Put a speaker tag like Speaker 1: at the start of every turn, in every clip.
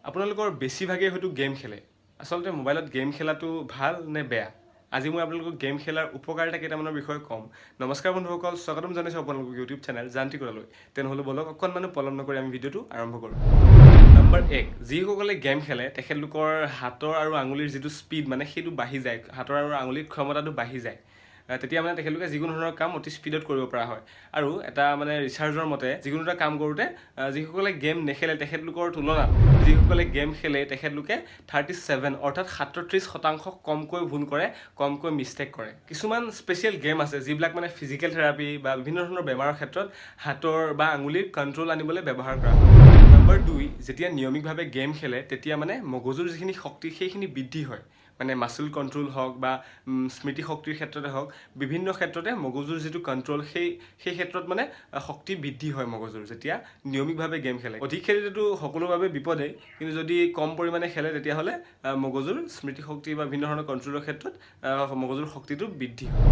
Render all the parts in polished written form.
Speaker 1: আপোনালোকৰ বেছিভাগেই হয়তো গেম খেলে। আচলতে মোবাইলত গেম খেলাটো ভাল নে বেয়া? আজি মই আপোনালোকক গেম খেলাৰ উপকাৰিতা কেইটামানৰ বিষয়ে ক'ম। নমস্কাৰ বন্ধুসকল, স্বাগতম জনাইছোঁ আপোনালোকক ইউটিউব চেনেল যান্ত্ৰিকতালৈ। তেনেহ'লে ব'লক, অকণমানো পলম নকৰি আমি ভিডিঅ'টো আৰম্ভ কৰোঁ। নম্বৰ 1, যিসকলে গেম খেলে তেখেতলোকৰ হাতৰ আৰু আঙুলিৰ যিটো স্পীড, মানে সেইটো বাঢ়ি যায়। হাতৰ আৰু আঙুলিৰ ক্ষমতাটো বাঢ়ি যায়। তেতিয়া মানে তেখেতলোকে যিকোনো ধৰণৰ কাম অতি স্পীডত কৰিব পৰা হয়। আৰু এটা মানে ৰিচাৰ্চৰ মতে যিকোনো এটা কাম কৰোঁতে যিসকলে গেম নেখেলে তেখেতলোকৰ তুলনাত যিসকলে গেম খেলে তেখেতলোকে 37 অৰ্থাৎ 37% কমকৈ ভুল কৰে, কমকৈ মিষ্টেক কৰে। কিছুমান স্পেচিয়েল গেম আছে যিবিলাক মানে ফিজিকেল থেৰাপি বা বিভিন্ন ধৰণৰ বেমাৰৰ ক্ষেত্ৰত হাতৰ বা আঙুলিৰ কণ্ট্ৰল আনিবলৈ ব্যৱহাৰ কৰা হয়। নম্বৰ 2, যেতিয়া নিয়মিতভাৱে গেম খেলে তেতিয়া মানে মগজুৰ যিখিনি শক্তি সেইখিনি বৃদ্ধি হয়। মানে মাচুল কণ্ট্ৰল হওক বা স্মৃতিশক্তিৰ ক্ষেত্ৰতে হওক, বিভিন্ন ক্ষেত্ৰতে মগজুৰ যিটো কণ্ট্ৰল সেই সেই ক্ষেত্ৰত মানে শক্তি বৃদ্ধি হয় মগজুৰ, যেতিয়া নিয়মিতভাৱে গেম খেলে। অধিক খেলিলেতো সকলোৰ বাবে বিপদেই, কিন্তু যদি কম পৰিমাণে খেলে তেতিয়াহ'লে মগজুৰ স্মৃতিশক্তি বা বিভিন্ন ধৰণৰ কণ্ট্ৰলৰ ক্ষেত্ৰত মগজুৰ শক্তিটো বৃদ্ধি হয়।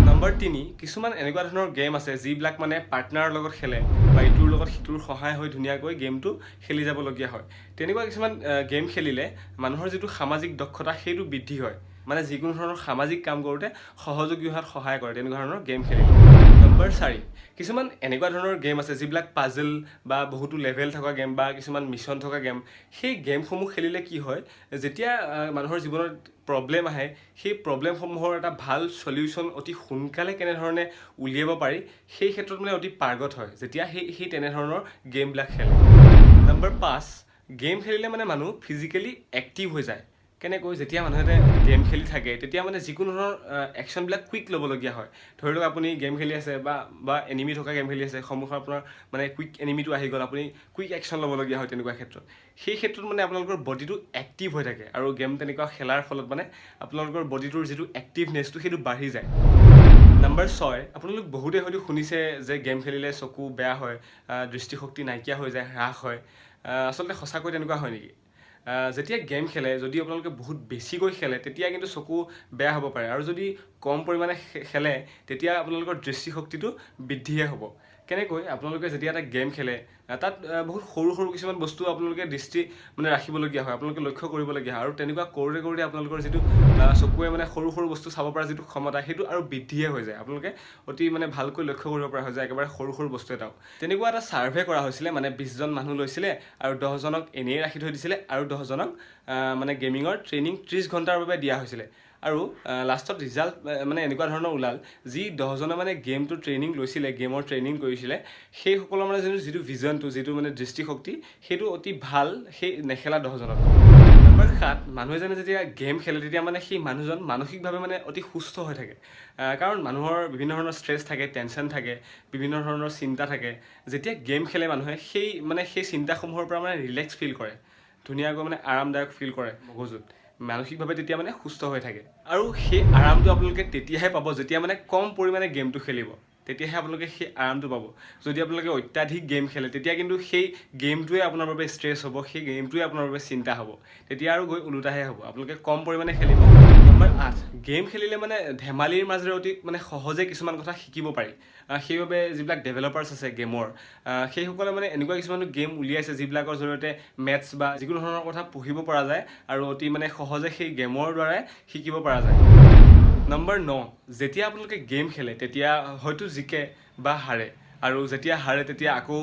Speaker 1: নম্বৰ 3, কিছুমান এনেকুৱা ধৰণৰ গেম আছে যিবিলাক মানে পাৰ্টনাৰৰ লগত খেলে বা ইটোৰ লগত সিটোৰ সহায় হৈ ধুনীয়াকৈ গেমটো খেলি যাবলগীয়া হয়। তেনেকুৱা কিছুমান গেম খেলিলে মানুহৰ যিটো সামাজিক দক্ষতা সেইটো বৃদ্ধি হয়। মানে যিকোনো ধৰণৰ সামাজিক কাম কৰোঁতে সহযোগী হোৱাত সহায় কৰে তেনেকুৱা ধৰণৰ গেম খেলিলে। নম্বৰ 4, কিছুমান এনেকুৱা ধৰণৰ গেম আছে যিবিলাক পাজল বা বহুতো লেভেল থকা গেম বা কিছুমান মিছন থকা গেম। সেই গেমসমূহ খেলিলে কি হয়, যেতিয়া মানুহৰ জীৱনত প্ৰব্লেম আহে সেই প্ৰব্লেমসমূহৰ এটা ভাল চলিউশ্যন অতি সোনকালে কেনেধৰণে উলিয়াব পাৰি সেই ক্ষেত্ৰত মানে অতি পাৰ্গত হয় যেতিয়া সেই সেই তেনেধৰণৰ গেমবিলাক খেলে। নম্বৰ 5, গেম খেলিলে মানে মানুহ ফিজিকেলি এক্টিভ হৈ যায়। কেনেকৈ? যেতিয়া মানুহে গেম খেলি থাকে তেতিয়া মানে যিকোনো ধৰণৰ একশ্যনবিলাক কুইক ল'বলগীয়া হয়। ধৰি লওক আপুনি গেম খেলি আছে বা এনিমি থকা গেম খেলি আছে, সন্মুখত আপোনাৰ মানে কুইক এনিমিটো আহি গ'ল, আপুনি কুইক একশ্যন ল'বলগীয়া হয়। তেনেকুৱা ক্ষেত্ৰত সেই ক্ষেত্ৰত মানে আপোনালোকৰ বডিটো এক্টিভ হৈ থাকে আৰু গেম তেনেকুৱা খেলাৰ ফলত মানে আপোনালোকৰ বডিটোৰ যিটো এক্টিভনেছটো সেইটো বাঢ়ি যায়। নম্বৰ 6, আপোনালোক বহুতে হয়তো শুনিছে যে গেম খেলিলে চকু বেয়া হয়, দৃষ্টিশক্তি নাইকিয়া হৈ যায়, হ্ৰাস হয়। আচলতে সঁচাকৈ তেনেকুৱা হয় নেকি? যেতিয়া গেম খেলে, যদি আপোনালোকে বহুত বেছিকৈ খেলে তেতিয়া কিন্তু চকু বেয়া হ'ব পাৰে আৰু যদি কম পৰিমাণে খেলে তেতিয়া আপোনালোকৰ দৃষ্টিশক্তিটো বৃদ্ধিহে হ'ব। কেনেকৈ? আপোনালোকে যেতিয়া এটা গেম খেলে তাত বহুত সৰু সৰু কিছুমান বস্তু আপোনালোকে দৃষ্টি মানে ৰাখিবলগীয়া হয়, আপোনালোকে লক্ষ্য কৰিবলগীয়া হয় আৰু তেনেকুৱা কৰোঁতে কৰোঁতে আপোনালোকৰ যিটো চকুৱে মানে সৰু সৰু বস্তু চাব পৰা যিটো ক্ষমতা সেইটো আৰু বৃদ্ধিহে হৈ যায়। আপোনালোকে অতি মানে ভালকৈ লক্ষ্য কৰিব পৰা হৈ যায় একেবাৰে সৰু সৰু বস্তু এটাও। তেনেকুৱা এটা ছাৰ্ভে কৰা হৈছিলে, মানে 20জন মানুহ লৈছিলে আৰু 10জনক এনেই ৰাখি থৈ দিছিলে আৰু 10জনক মানে গেমিঙৰ ট্ৰেইনিং 30 ঘণ্টাৰ বাবে দিয়া হৈছিলে। আৰু লাষ্টত ৰিজাল্ট মানে এনেকুৱা ধৰণৰ ওলাল, যি 10জনে মানে গেমটো ট্ৰেইনিং লৈছিলে, গেমৰ ট্ৰেইনিং কৰিছিলে, সেইসকলৰ মানে যিটো ভিজনটো, যিটো মানে দৃষ্টিশক্তি সেইটো অতি ভাল সেই নেখেলা 10জনত। নম্বৰ 7, মানুহ এজনে যেতিয়া গেম খেলে তেতিয়া মানে সেই মানুহজন মানসিকভাৱে মানে অতি সুস্থ হৈ থাকে। কাৰণ মানুহৰ বিভিন্ন ধৰণৰ ষ্ট্ৰেছ থাকে, টেনশ্যন থাকে, বিভিন্ন ধৰণৰ চিন্তা থাকে। যেতিয়া গেম খেলে মানুহে সেই মানে সেই চিন্তাসমূহৰ পৰা মানে ৰিলেক্স ফিল কৰে, ধুনীয়াকৈ মানে আৰামদায়ক ফিল কৰে মগজুত, মানসিকভাৱে তেতিয়া মানে সুস্থ হৈ থাকে। আৰু সেই আৰামটো আপোনালোকে তেতিয়াহে পাব যেতিয়া মানে কম পৰিমাণে গেমটো খেলিব, তেতিয়াহে আপোনালোকে সেই আৰামটো পাব। যদি আপোনালোকে অত্যাধিক গেম খেলে তেতিয়া কিন্তু সেই গেমটোৱে আপোনাৰ বাবে ষ্ট্ৰেছ হ'ব, সেই গেমটোৱে আপোনাৰ বাবে চিন্তা হ'ব, তেতিয়া আৰু গৈ ওলোটাহে হ'ব। আপোনালোকে কম পৰিমাণে খেলিব। নম্বৰ 8, গেম খেলিলে মানে ধেমালিৰ মাজেৰে অতি মানে সহজে কিছুমান কথা শিকিব পাৰি। সেইবাবে যিবিলাক ডেভেলপাৰ্ছ আছে গেমৰ, সেইসকলে মানে এনেকুৱা কিছুমান গেম উলিয়াইছে যিবিলাকৰ জৰিয়তে মেথছ বা যিকোনো ধৰণৰ কথা পঢ়িব পৰা যায় আৰু অতি মানে সহজে সেই গেমৰ দ্বাৰাই শিকিব পৰা যায়। নম্বৰ 9, যেতিয়া আপোনালোকে গেম খেলে তেতিয়া হয়তো জিকে বা হাৰে, আৰু যেতিয়া হাৰে তেতিয়া আকৌ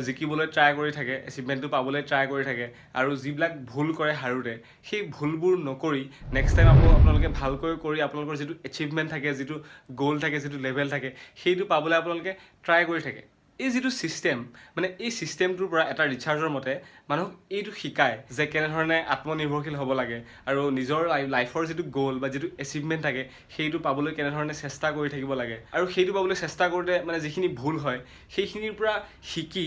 Speaker 1: জিকিবলৈ ট্ৰাই কৰি থাকে, এচিভমেণ্টটো পাবলৈ ট্ৰাই কৰি থাকে আৰু যিবিলাক ভুল কৰে হাৰোঁতে সেই ভুলবোৰ নকৰি নেক্সট টাইম আকৌ আপোনালোকে ভালকৈ কৰি আপোনালোকৰ যিটো এচিভমেণ্ট থাকে, যিটো গ'ল থাকে, যিটো লেভেল থাকে সেইটো পাবলৈ আপোনালোকে ট্ৰাই কৰি থাকে। এই যিটো ছিষ্টেম, মানে এই ছিষ্টেমটোৰ পৰা এটা ৰিচাৰ্জৰ মতে মানুহক এইটো শিকায় যে কেনেধৰণে আত্মনিৰ্ভৰশীল হ'ব লাগে আৰু নিজৰ লাইফৰ যিটো গ'ল বা যিটো এচিভমেণ্ট থাকে সেইটো পাবলৈ কেনেধৰণে চেষ্টা কৰি থাকিব লাগে আৰু সেইটো পাবলৈ চেষ্টা কৰোঁতে মানে যিখিনি ভুল হয় সেইখিনিৰ পৰা শিকি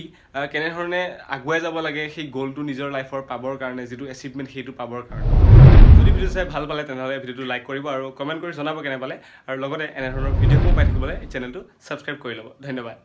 Speaker 1: কেনেধৰণে আগুৱাই যাব লাগে সেই গ'লটো নিজৰ লাইফৰ পাবৰ কাৰণে, যিটো এচিভমেণ্ট সেইটো পাবৰ কাৰণে। যদি ভিডিঅ' চাই ভাল পালে তেনেহ'লে ভিডিঅ'টো লাইক কৰিব আৰু কমেণ্ট কৰি জনাব কেনে পালে আৰু লগতে এনেধৰণৰ ভিডিঅ'সমূহ পাই থাকিবলৈ চেনেলটো ছাবস্ক্ৰাইব কৰি ল'ব। ধন্যবাদ।